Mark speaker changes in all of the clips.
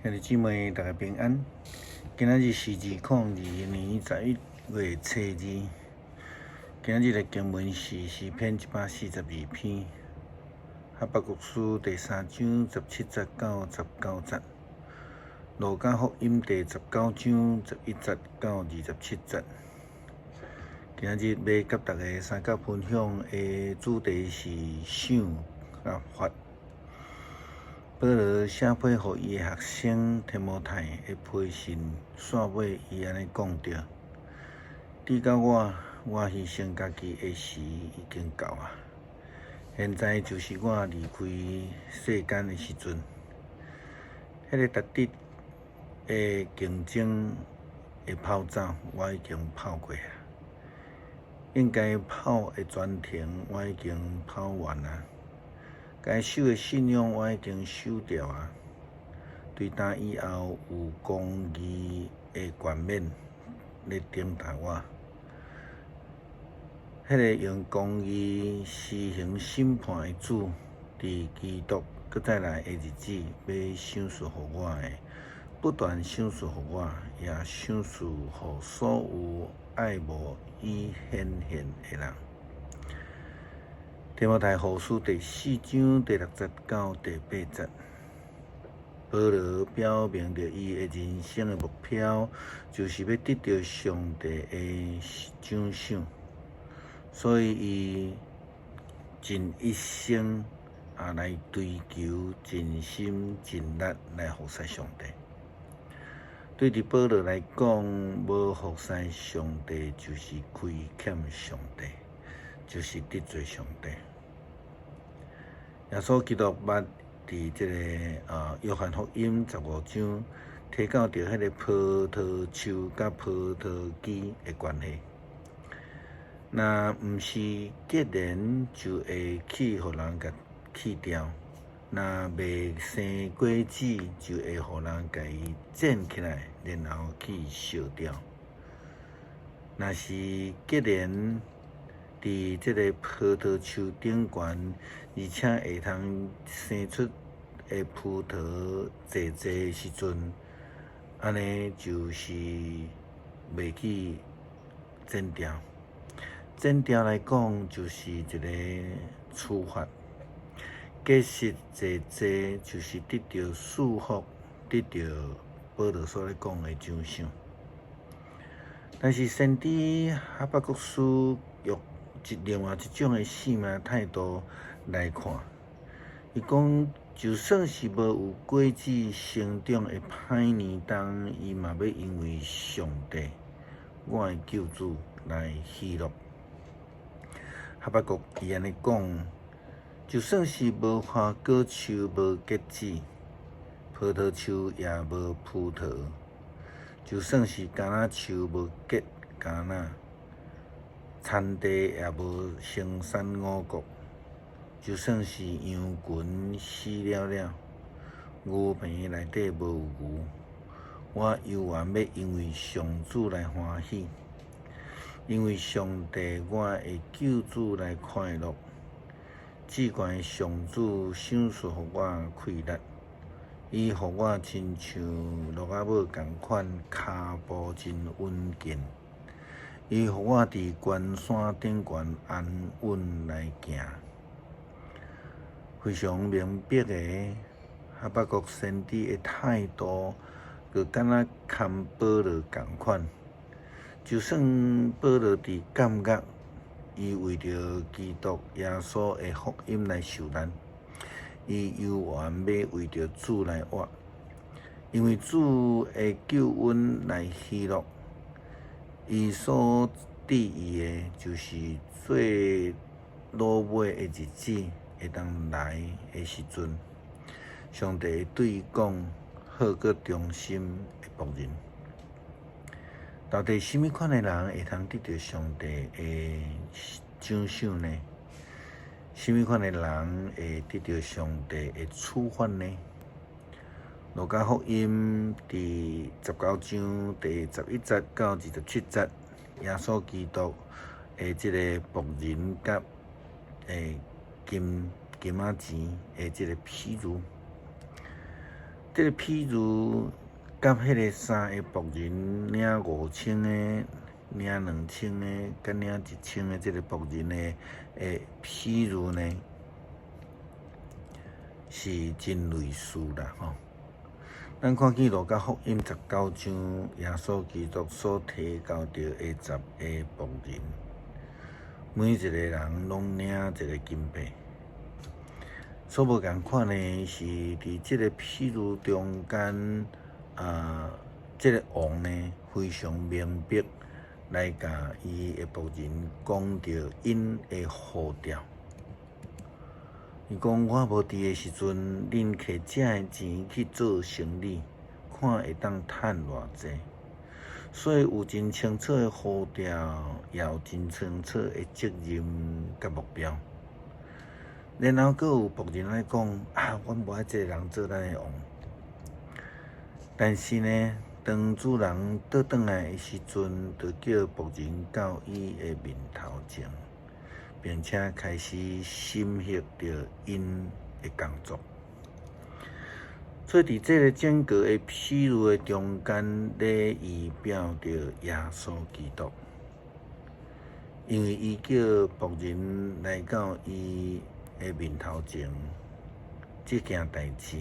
Speaker 1: 兄弟姊妹，大家平安。今仔日是2022年11月初二。今仔日的經文是詩篇142篇，哈巴谷書第三章十七節到十九節，路加福音第十九章十一節到二十七節。今仔日欲佮大家相佮分享的主題是想佮發。保羅寫批予伊的學生提摩太的批信，煞尾伊按呢講著：至到我，我犧牲家己的時已經到啊！現在就是我離開世間的時陣。彼個值得的競爭的跑走，我已經跑過啊！應該跑的全程，我已經跑完啊！該守的信仰我已經守著啊！對今以後有公義的冠冕咧等待我。彼个用公義施行審判的主，佇基督閣再來的日子，欲賞賜予我的，不但賞賜予我，也賞賜予所有愛慕伊顯現的人。提摩太後書第四章第六節到第八節，保羅表明著伊的人生的目標，就是欲得著上帝的獎賞，所以伊盡一生啊來追求，盡心盡力來服侍上帝。對佇保羅來講，無服侍上帝就是虧欠上帝，就是得罪上帝。耶穌基督捌佇這个約翰福音十五章提到著彼个葡萄樹佮葡萄枝的關係。若毋是結連，就會去予人共去掉；若袂生果子，就會予人共伊剪起來，然後去燒掉。若是結連佇這个葡萄樹頂懸，而且會通生出的葡萄濟濟時陣，按呢就是袂去剪掉。剪掉來講，就是一个處罰。結實濟濟，就是得著祝福，得著保羅所咧講的獎賞。但是先知哈巴谷書用另外一種的生命態度來看，伊講就算是無有果子成長的歹年冬，伊嘛欲因為上帝，我的救主來喜樂。哈巴谷伊按呢講，就算是無花果樹無結子，葡萄樹也無葡萄，就算是橄欖樹無結橄欖，田地也無生產五穀，就算是羊群死了了，牛棚內底無有牛，我猶原欲因為上主來歡喜，因為上帝我的救主來快樂。至懸的上主賞賜予我氣力，伊予我親像駱仔母仝款，跤步真穩健。伊予我佇關山頂懸安穩來行。非常明白的，哈巴谷先知的態度，就敢若堪保羅仝款。就算保羅佇監獄，伊為著基督耶穌的福音來受難，伊猶原欲為著主來活，因為主的救恩來喜樂。伊所致意的，就是最落尾的日子會當來的時陣，上帝會對伊講：好閣忠心的僕人。到底啥物款的人會通得著上帝的獎賞呢？啥物款的人會得著上帝的處罰呢？路加福音第十九章第十一節到二十七節，耶穌基督的這个僕人佮金金仔錢的這个譬喻。這个譬喻佮彼个三个僕人領5000个、領2000个、佮領1000个這个僕人的譬喻呢，是真類似啦吼。咱看見路加福音19章，耶穌基督所提到著的十个僕人，每一個人攏領一個金幣。所無仝款呢，是佇這个譬喻中間，這个王呢非常明白來共伊的僕人講著𪜶的呼召。伊講我無佇的時陣，恁摕這个錢去做生理，看會當趁偌濟。所以有真清楚的呼召，也有真清楚的責任佮目標。然後閣有僕人來講啊，阮無愛這個人做咱的王。但是呢，當主人倒轉來的時陣，就叫僕人到伊的面頭前，並且開始審核著𪜶的工作。所以佇這个整個的譬喻的中間，咧預表著耶穌基督，因為伊叫僕人來到伊的面頭前，這件代誌，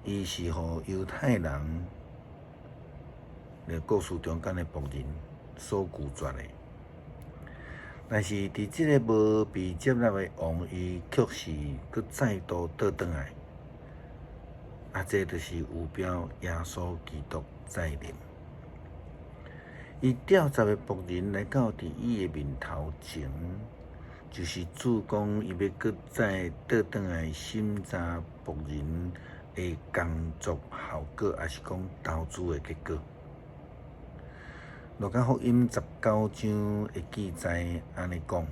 Speaker 1: 伊是予猶太人的故事中間的僕人所拒絕的。但是佇這个無被接納的王，伊卻是閣再度倒轉來，這就是預表耶穌基督再臨。伊召十个僕人來到佇伊的面頭前，就是主講伊欲閣再倒轉來審查僕人的工作效果，抑是講投資的結果。路加福音十九章的記載按呢講：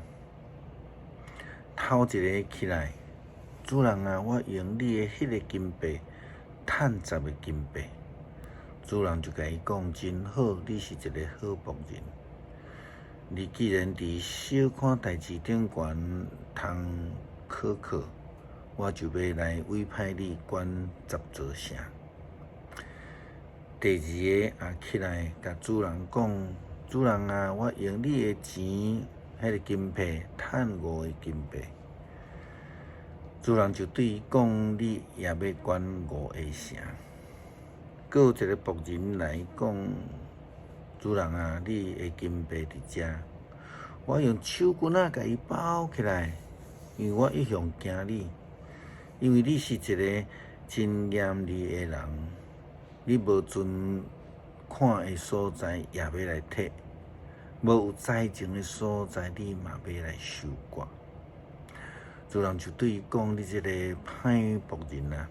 Speaker 1: 頭一个起來，主人啊，我用你的彼个金幣趁十个金幣。主人就共伊講：真好，你是一个好僕人。你既然佇小款代誌頂懸通可靠，我就欲來委派你管十座城。第二个也起來，共主人講：主人啊，我用你的錢，彼个金幣，趁五个金幣。主人就對伊講：你也欲管五个城。閣有一个僕人來講：主人啊，你的金幣佇遮，我用手巾仔共伊包起來，因為我一向驚你，因為你是一个真嚴厲的人，你無存款的所在也欲來提，無有栽種的所在你嘛欲來收割。主人就對伊講：你這个歹僕人啊，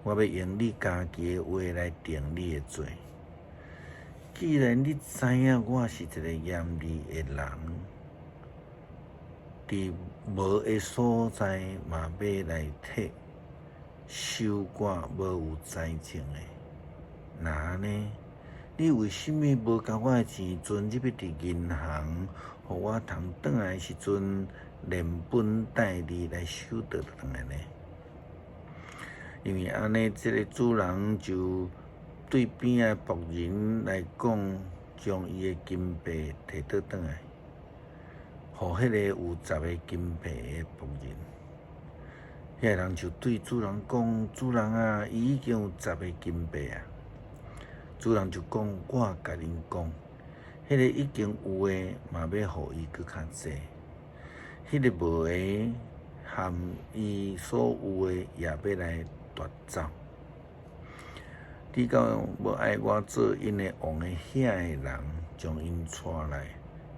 Speaker 1: 我欲用你家己的話來定你的罪。既然你知影我是一个嚴厲的人，佇無的所在嘛欲來提，收割無有栽種的，若按呢，你為啥物無共我的錢存入去佇銀行，予我通轉來的時陣連本帶利來收倒轉來呢？因為按呢，這个主人就對邊仔僕人來講，將伊的金幣提倒轉來，予彼个有十个金幣的僕人。彼个人就對主人講：主人啊，伊已經有十个金幣啊！主人就講：我共恁講，彼个已經有的，嘛欲予伊閣較濟；彼个無的，含伊所有的，也欲來奪走。拄到無愛我做𪜶的王的遐个人，將𪜶帶來，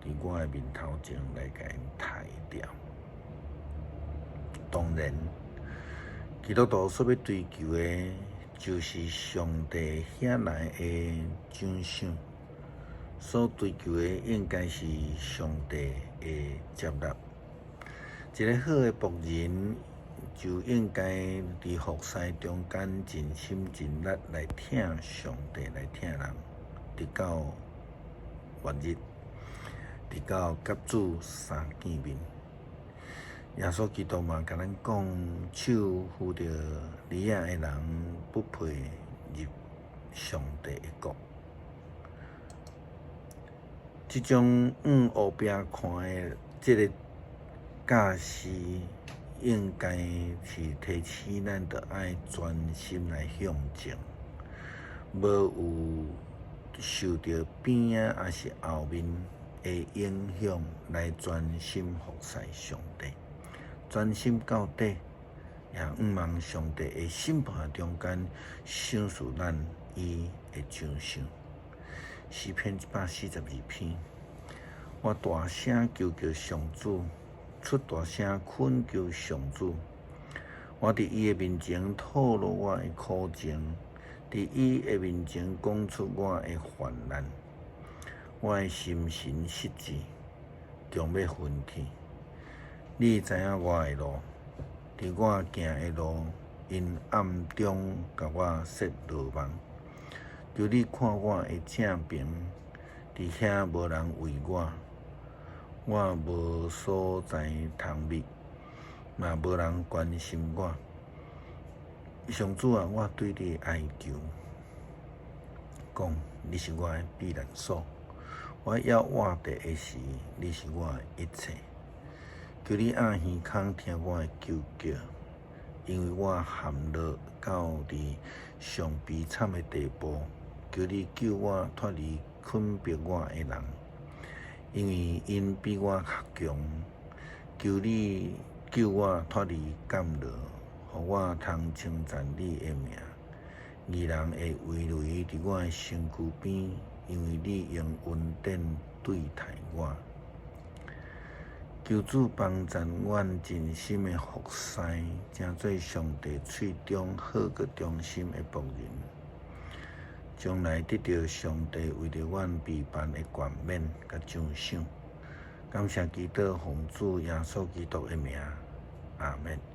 Speaker 1: 佇我的面頭前來共𪜶刣掉。當然，基督徒所欲追求的，就是上帝遐來的獎賞。所追求的應該是上帝的接納。一个好的僕人，就應該佇服侍中間盡心盡力來疼上帝，來疼人，直到末日，直到佮主相見面。耶穌基督嘛共咱講，手扶著犁仔的人不配入上帝的國。這種往後壁看的這个教示，應該是提醒咱著愛專心來向前，無有受著邊仔抑是後面的影響，來專心服侍上帝，專心到底，也向望上帝的審判中間賞賜咱伊的獎賞。詩篇142篇，我大聲求叫上主，出大聲懇求上主。我佇伊的面前吐露我的苦情，佇伊的面前講出我的患難。我的心神失志，強欲昏去。你知影我的路，佇我行的路，𪜶暗中共我設羅網。求你看我的正爿，佇遐無人為我，我無所在通匿，嘛無人關心我。上主啊，我對你哀求，講你是我的避難所，我猶活著的時，你是我的一切。求你掩耳孔聽我的求叫，因為我陷落到佇上悲慘的地步。求你救我脫離困迫我的人，因為𪜶比我較強。求你救我脫離監牢，予我通稱讚你的名。義人會圍圍佇我的身軀邊，因為你用恩典對待我。求主幫贊阮盡心的服侍，成做上帝喙中好閣忠心的僕人，將來得著上帝為著阮備辦的冠冕佮獎賞。感謝基督，奉主耶穌基督的名，阿們。